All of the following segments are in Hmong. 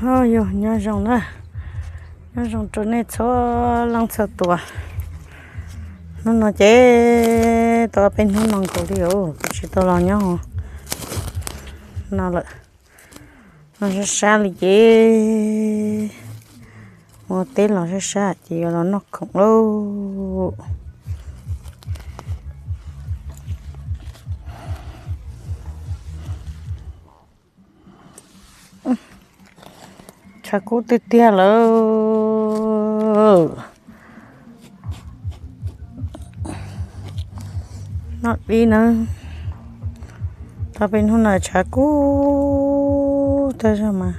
Yog nyob zoo na, nyob zoo rau nej txhua leej txhua tus. Hnub no ces tau peb hnub no nkaus li os, kuv tsis tau los nyob no lawm. No sab sab li ces ua teb los sab sab ces yuav los noj khoom lauj. Tshav kub tiag tiag lawm. Noj dib na. Tau peb hnub no tshav kub tag zog mas.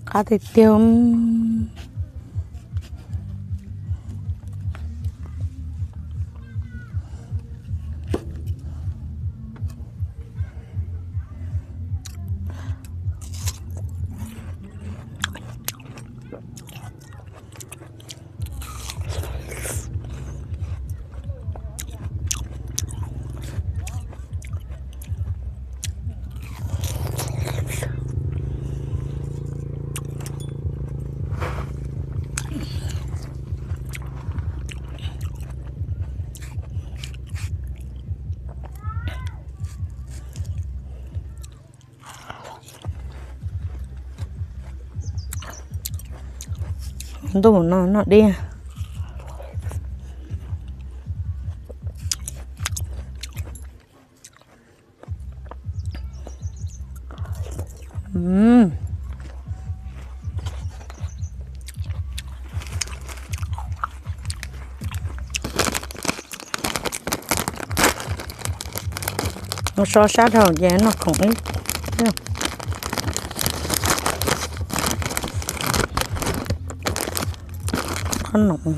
Qab tiag tiag. Ntuj no noj dib. So sab dhau ces noj khoom ib. Qhob noom.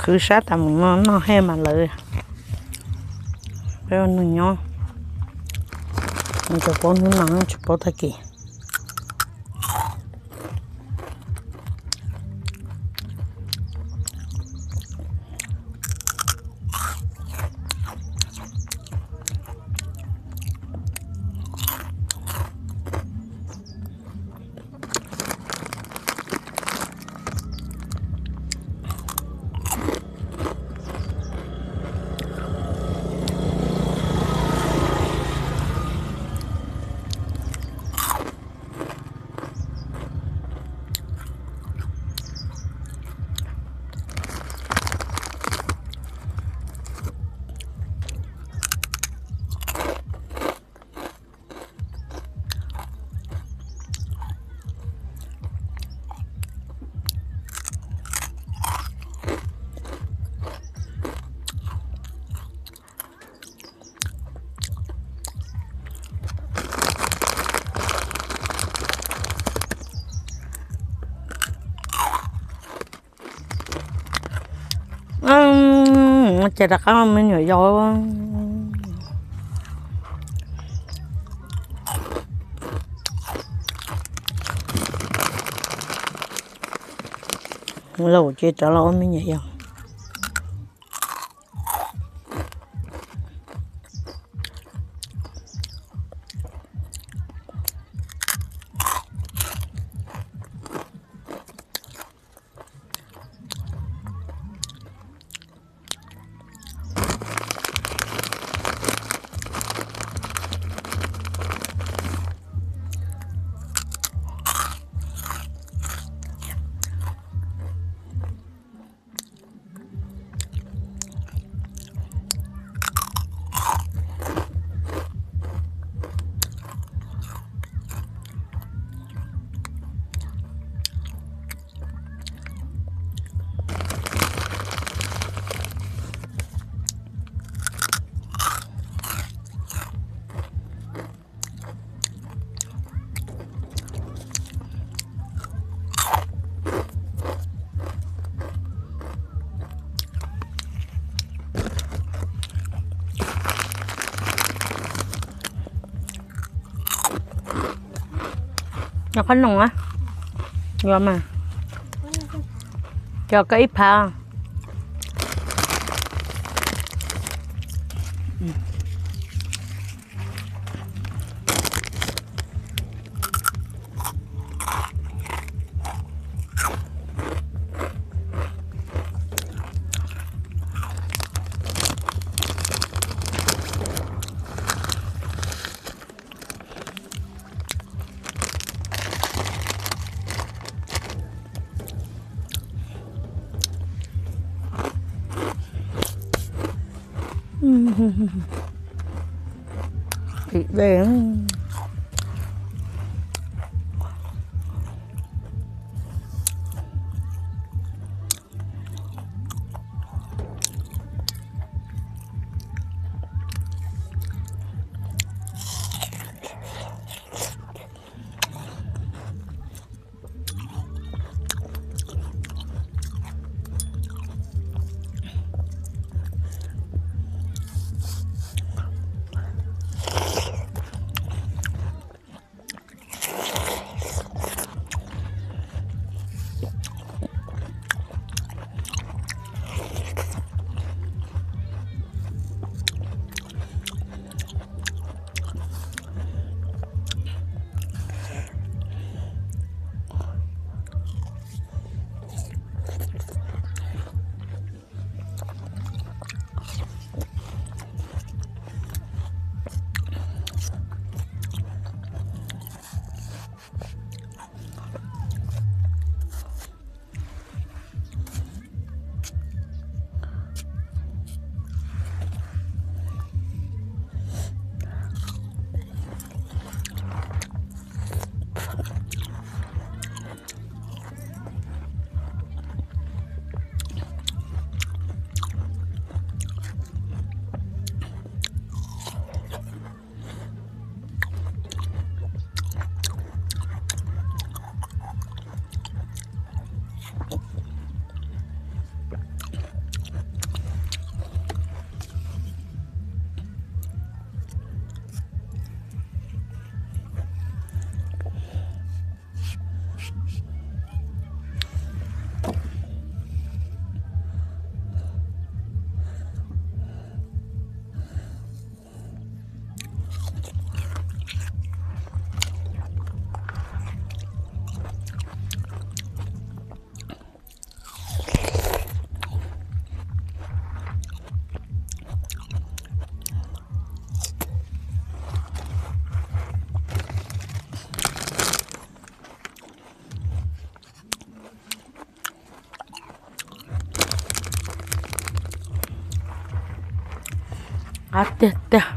Khwv sab tas mus no noj hej mas lawv. Peb ua neeg nyob, tsis paub hnub no tsis paub tag kis. Ces rov qab ua me nyuam yaus. Laus ces rov los ua me nyuam yaus. Qhob noom na, yuav mas, coj koj ib phav. Thịt đây. Qab tiag tiag.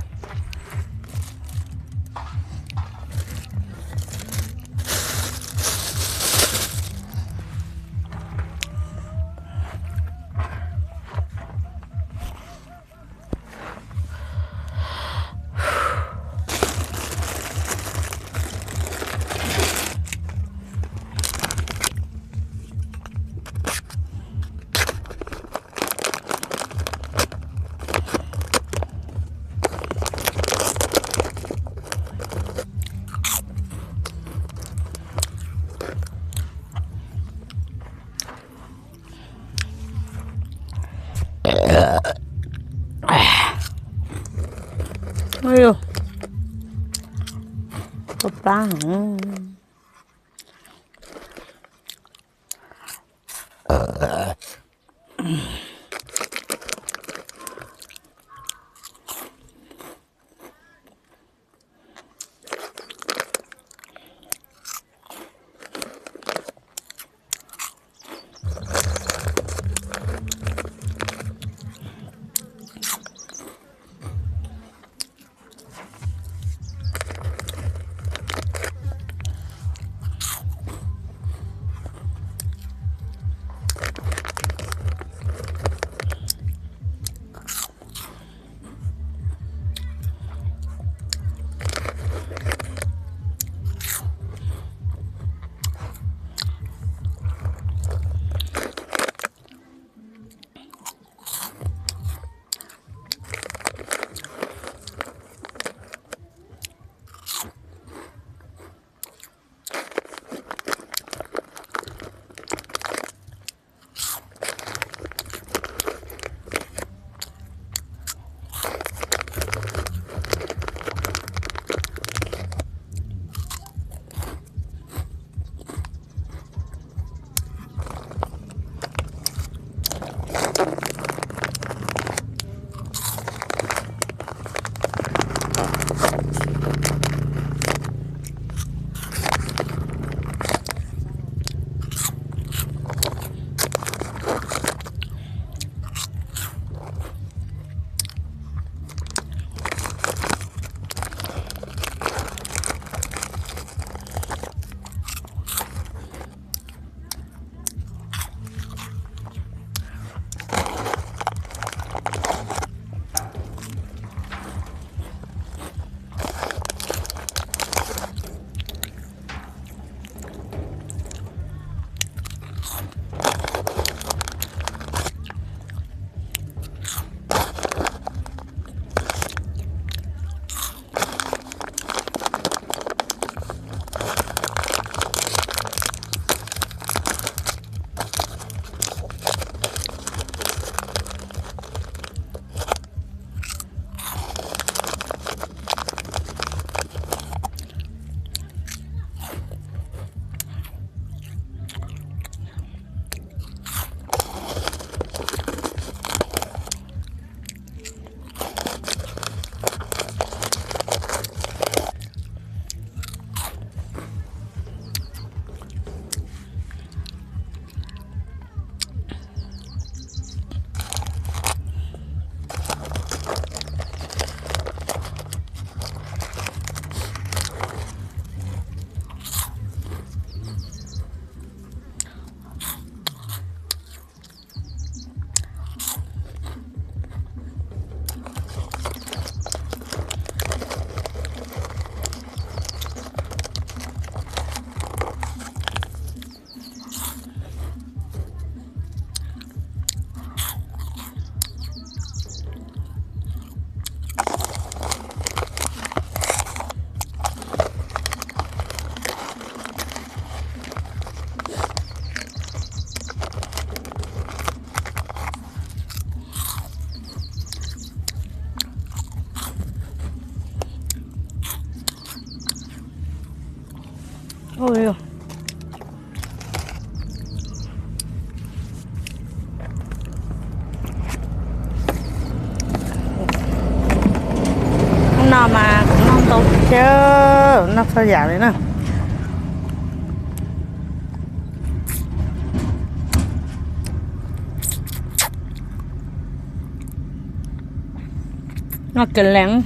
Ua, kua plab heev. Hnub no mas kuv noj ntau thiab, noj txhua yam li na. Noj kiag leej.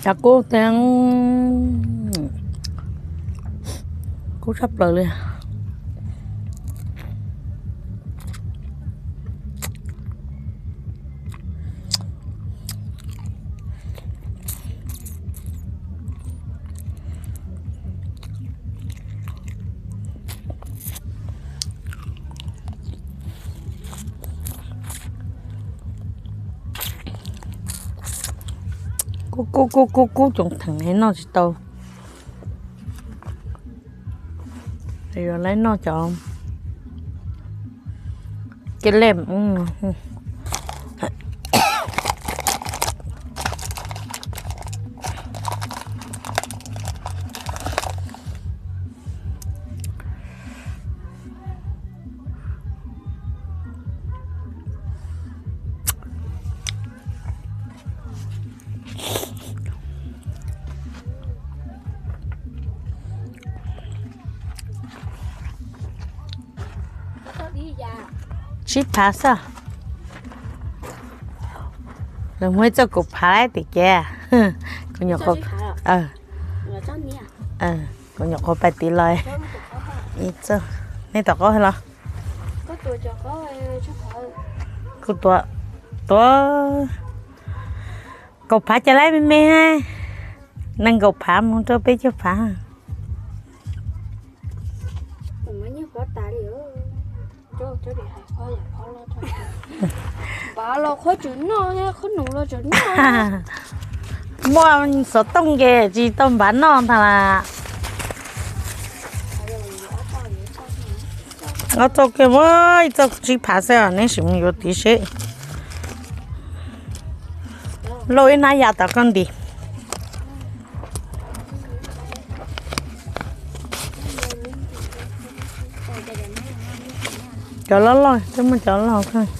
Cov kub tiag, kub tshaj plaws li. Kub kub kub kub kub coom theem noj tsis tau. Yuav lawv noj cov ke lem. Tsib phav xwb. Lawv muaj ib txoj kaum phav lawm tim kev. Kuv nyuam qhuav, Kuv nyuam qhuav pais tiv los. Nej tom qab los? Kuv tua, tua kaum phav cas lawm me me, nees nkaum phav mus rau peb caug phav. Muaj xov tooj ces tsis tau npav noj ntag las. Ob txoj kiag muaj ib txoj tsib phav xwb, neb sim mus yuav tid seb. Lauj, ib hnab ya tom koj nti. Cov loj loj, twb muaj cov loj kawg.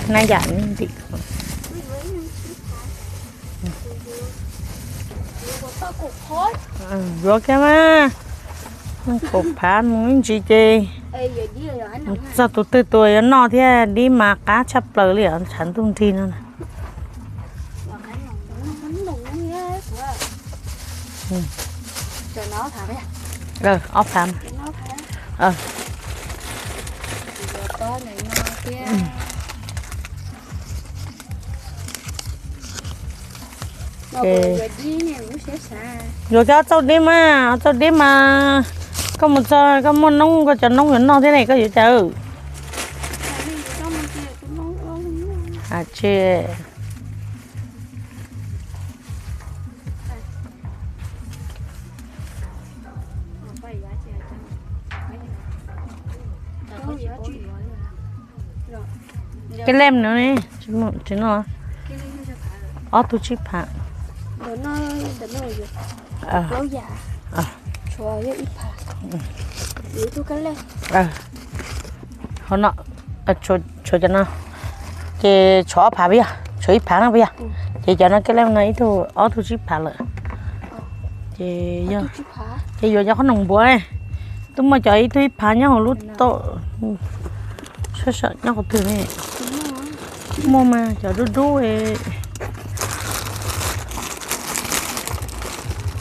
Hnab yam ntim. Yuav kiag mas, kaum phav mus ib ntsis ces txog tus twg tus yuav noj thiab, dib mas qab tshaj plaws li os, tshav ntuj nrig no na. Ob phav. Yuav cov ob txauj dib mas, ob txauj dib mas, koj mus txog koj muaj noob, koj cov noob yuav noj thiab ne, koj yuav cas? Tsis Keb lem no ne, tsis no, ob tug tsib phav. Hov no, tshuav cov no, ces tshuav ob phav puas yog? Tshuav ib phav na puas yog? Ces cov no keb lem no ib tug, ob tug tsib phav lawm. Ces yog, ces yuav cov qhob noom npuav ne, twb muaj cov ib tug ib phav nyob hauv lub toj, sab sam nyob qhov twg ne? Muaj mas cov dub dub.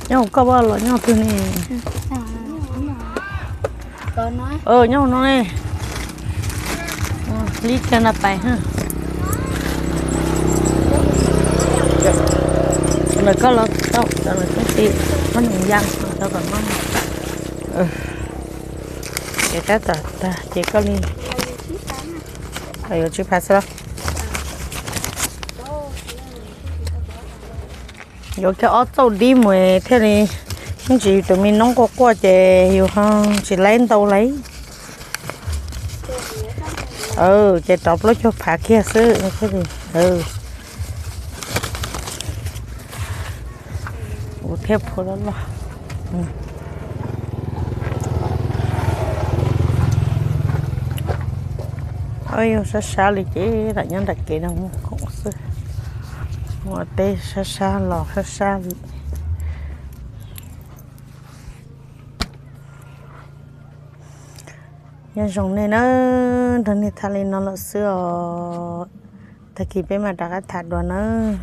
Nyob hauv koj los nyob twg ne? Nyob hauv no ne. Li cas na pais. Lawv koj los tau, lawv koj ti, qhob noom yaj tau tom no. Ces tab tom tag ces koj li, yuav tsib phav xwb los? Yuav kiag ob txauj dib mus thiaj li, ib ntsis tus me noob quaj quaj ces yus ho tsis laib ntau lauj. Ces rov plaub caug phav kiag xwb thiaj li. Ua thiab phua loj loj. Yog sab sab li ces lam nyob nram kev no mus koom xwb. Ua teb sab sab los sab sab li. Nyob zoo nej na, nrog nej tham li no lawm xwb os. Tag kis peb mam rov qab tham dua nawb.